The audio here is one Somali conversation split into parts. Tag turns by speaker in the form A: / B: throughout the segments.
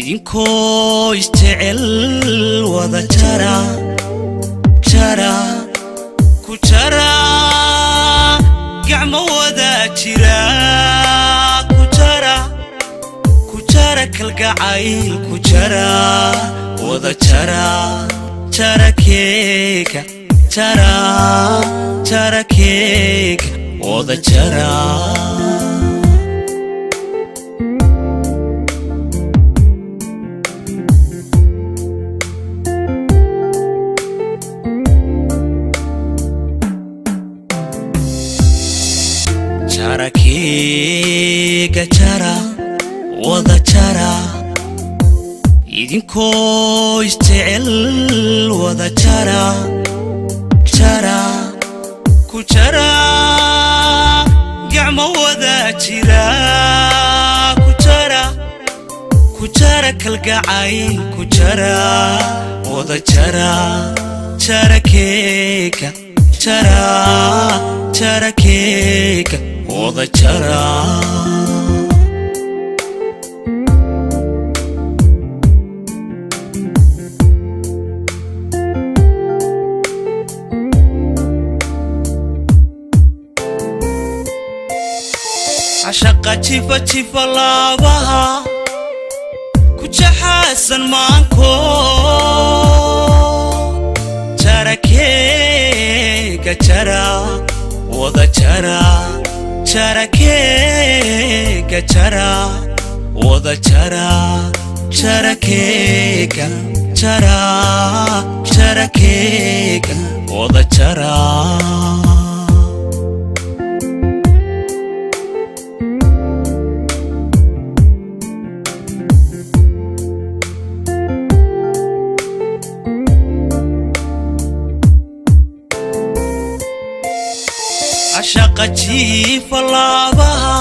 A: Idinkoo isjecel wada jara, jara ku jara, gacmo wada jira ku jara, ku jara kalgacayl ku jara, wada jara, jara keega, jara, jara keega, wada jara. Jara keega, jara, wada jara, idinkoo isjecel wada jara, jara ku jara, gacmo wada jira ku jara, ku jara kalgacayl ku jara, wada jara, jara keega, jara, jara keega, wada jara. Cashaqa jifa jifa laabaha ku jaxaasan maanko, jara keega, jara, wada jara, jara keega, jara, wada jara, jara keega, jara, jara keega, wada jara. Cashaqa jiifa laabaha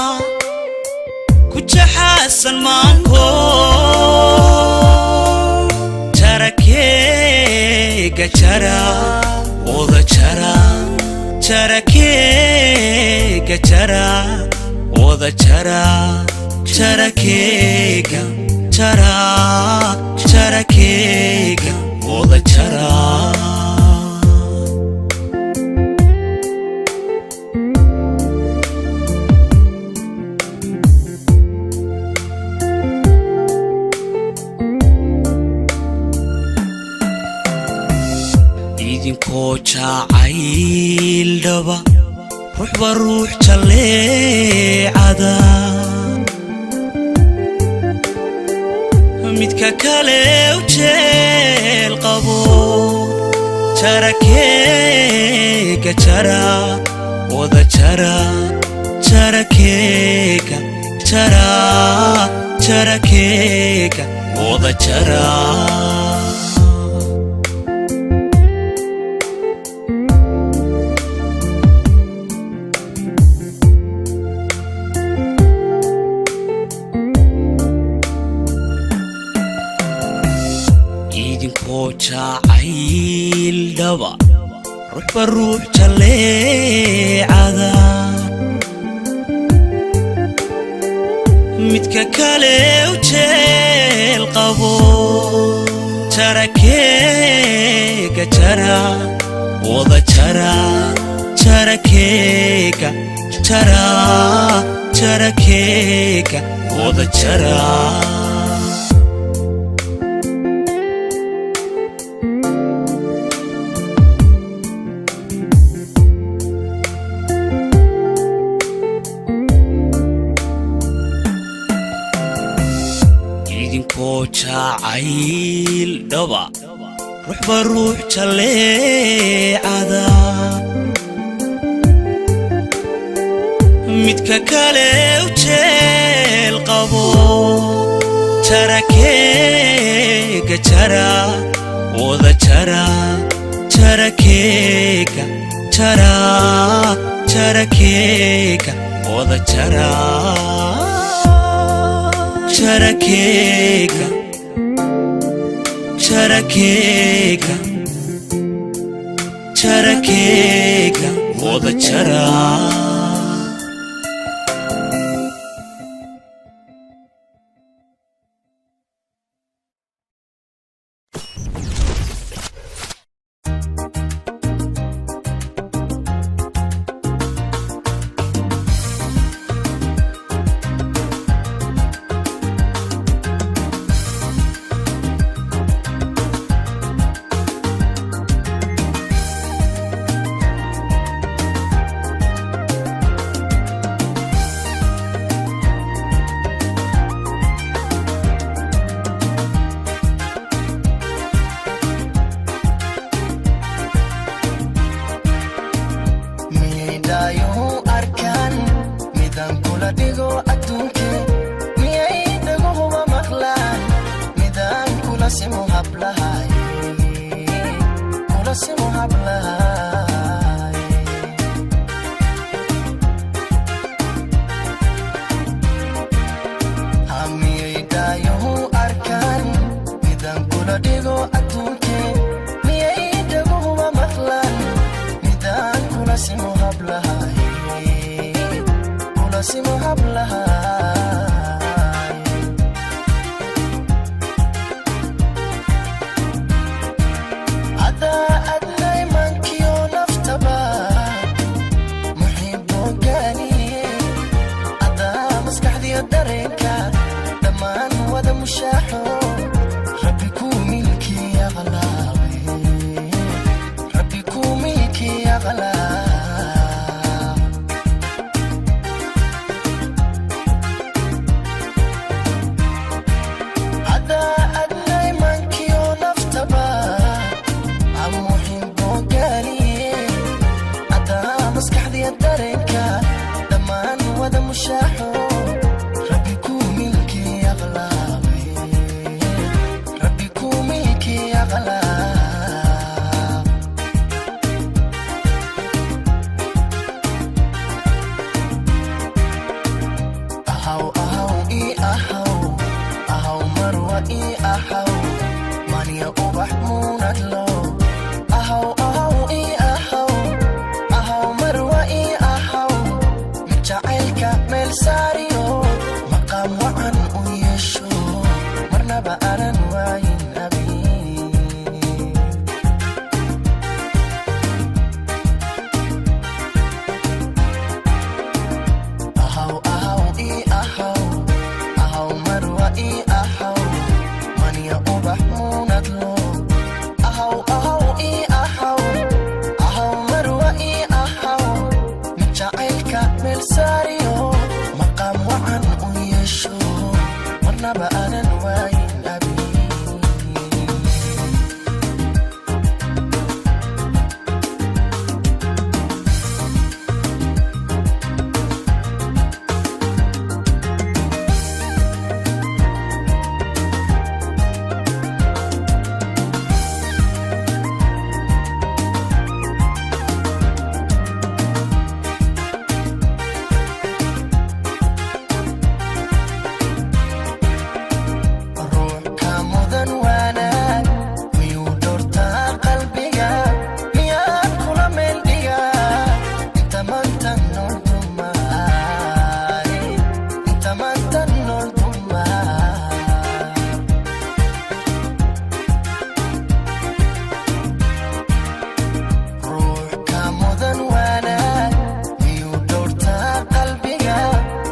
A: ku jaxaasan maanko, jara keega, jara, wada jara, jara keega, jara, wada jara, jara keega, jara, jara keega, wada jara. Idinkoo jacayl dhaba ruuxba ruux jalleecada, midka kale u jeel qabo, jara keega, jara, wada jara, jara keega, jara, jara keega, wada jara. Idinkoo jacayl dhaba ruuxba ruux jalleecada, midka kale u jeel qabo, jara keega, jara, wada jara, jara keega, jara, jara keega, wada jara. Idinkoo jacayl dhaba ruuxba ruux jalleecada, midka kale u jeel qabo, jara keega, jara, wada jara, jara keega, jara, jara keega, wada jara, jara keega, jara keega, jara keega, wada jara.
B: hablahay, kula simo hablahay. Hamiyay dhaayuhu arkaan midaan kula dhigo adduunkee? Miyay dhaguhuba maqlaan midaan kula simo hablahay, kula simo hablahay? Adaa adnay mankiyo naftaba muxibo gaaniye, adaa maskaxdiyo dareenka dhammaan wada mushaaxo. Rabbi kuu milkiya qalaabe, Rabbi kuu milkiya qalaa. Adaa adnay mankiyo naftaba amuxibo gaaniye, adaa maskaxdiya dareenka dhammaan wada mushaaxo. Rabbi kuu milkiya qalaabe, Rabbi kuu milkiya qalaa. Ahaw, ahaw ii ahaw, ahaw marwa ii ahaw, maniya ubax muunadlo. Ahaw, ahaw ii ahaw, ahaw marwa ii ahaw, mid jacaylka meel saariyo maqaam wacan u yeesho, marnaba aanan waayin abi. Ahaw, ahaw ii ahaw, ahaw marwa ii ahaw, maniya ubax muunadlo. Ahaw, ahaw ii ahaw, ahaw marwa ii ahaw, mid jacaylka meel saariyo maqaam wacan u yeesho, marnaba aanan waayin abi. Ruux ka mudan wanaag miyuu dhortaa qalbiga? Miyaan kula meel dhigaa inta maanta nool dumaare, inta maanta nool dumaar? Ruux ka mudan wanaag miyuu dhortaa qalbiga?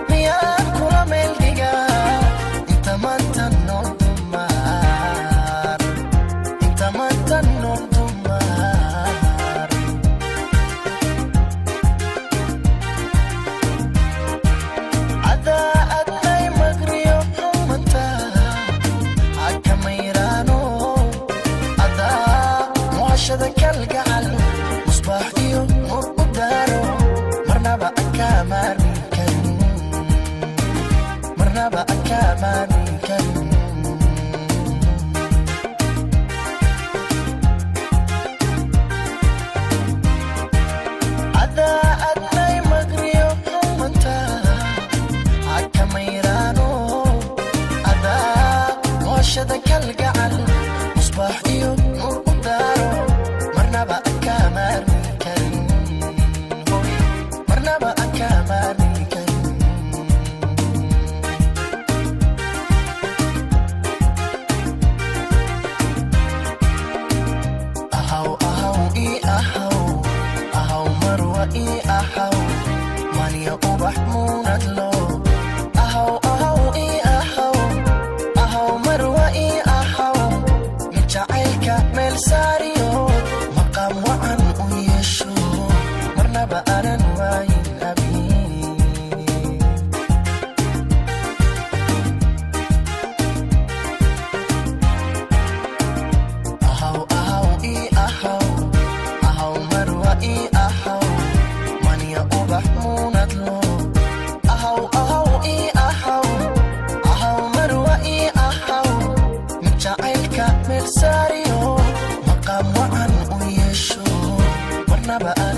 B: Miyaan kula meel dhigaa inta maanta nool dumaar, inta maanta nool dumaar? Adaa adnay magriyo xumanta akamayraano, adaa mucashada kalgacal musbaax iyo nur u daaro, marnaba ankaamaarmi karin, marnaba ankaamaarmi karin. Adaa adnay magriyo xumanta akamayraano, adaa mooshada kalgacal musbaax iyo nur u daaro, marnaba ankaamaarmi karin, hoy, marnaba ankaamaarmi karin. Ahaw, ahaw ii ahaw, ahaw marwa ii ahaw, maniya ubax muunadlo. Ahaw, ahaw ii ahaw, ahaw marwa ii ahaw, mid jacaylka Marnaba.